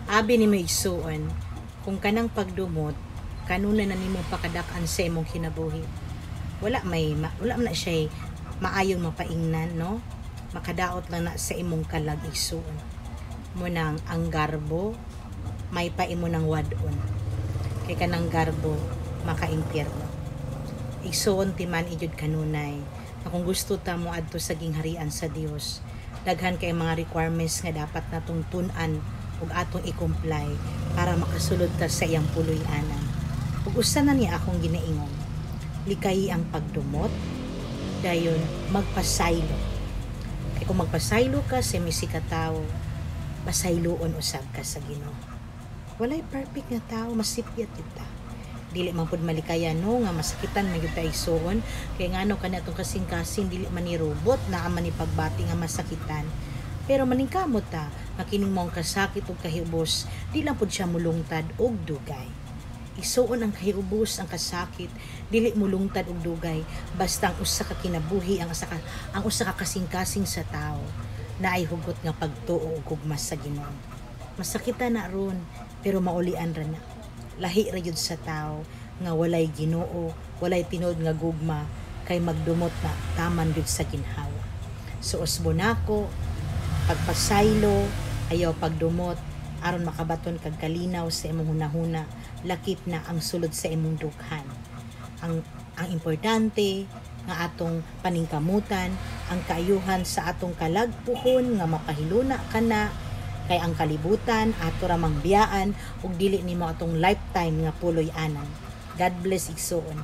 Abi nimo, igsuon, kung kanang pagdumot kanunay na nimo pakadak-an sa imong kinabuhi, wala man na siya maayong mapaingnan, no? Makadaot lang na sa imong kalag, igsuon. Mao nang ang garbo may pa imo ng wad-on, kay kanang garbo makaimpyerno. Igsuon, timan ijud kanunay na kung gusto ta mo adto sa gingharian sa Dios, daghan kay mga requirements nga dapat natong tun-an ug atong i-comply para makasulod ta sa iyang puloy-anan. Ug usa na ni akong ginaingon: likayi ang pagdumot, dayon magpasaylo. Kay kung magpasaylo ka sa misi ka tawo, pasayloon usab ka sa Ginoo. Walay perfect nga tao, masipyat gyud ta. Dili man pud malikayan, no, nga masakitan man gyud ta, igsuon, kay ngano kana atong kasing-kasing dili man ni robot, naa man ni pagbati nga masakitan. Pero maningkamot ta nga kining maong kasakit ug kahiubos, di lang pud siya mulungtad og dugay. Igsuon, ang kahiubos, ang kasakit, dili mulungtad og dugay basta ang usa ka kinabuhi, ang usa ka kasing-kasing sa tao naay hugot nga pagtuo ug gugma sa Ginoo. Masakitan na ron, pero maulian ra na. Lahi ra gyud sa tao nga walay Ginoo, walay tinuod nga gugma, kay magdumot na taman gyud sa ginhawa. So usbo nako, pagpasaylo, ayaw pagdumot, aron makabaton kag kalinaw sa imong hunahuna, lakip na ang sulod sa imong dughan. Ang importante nga atong paningkamutan ang kaayuhan sa atong kalagpuhon nga mapahiluna kana, kay ang kalibutan ato ra mang biyaan ug dili nimo atong lifetime nga puloy-anan. God bless, igsuon.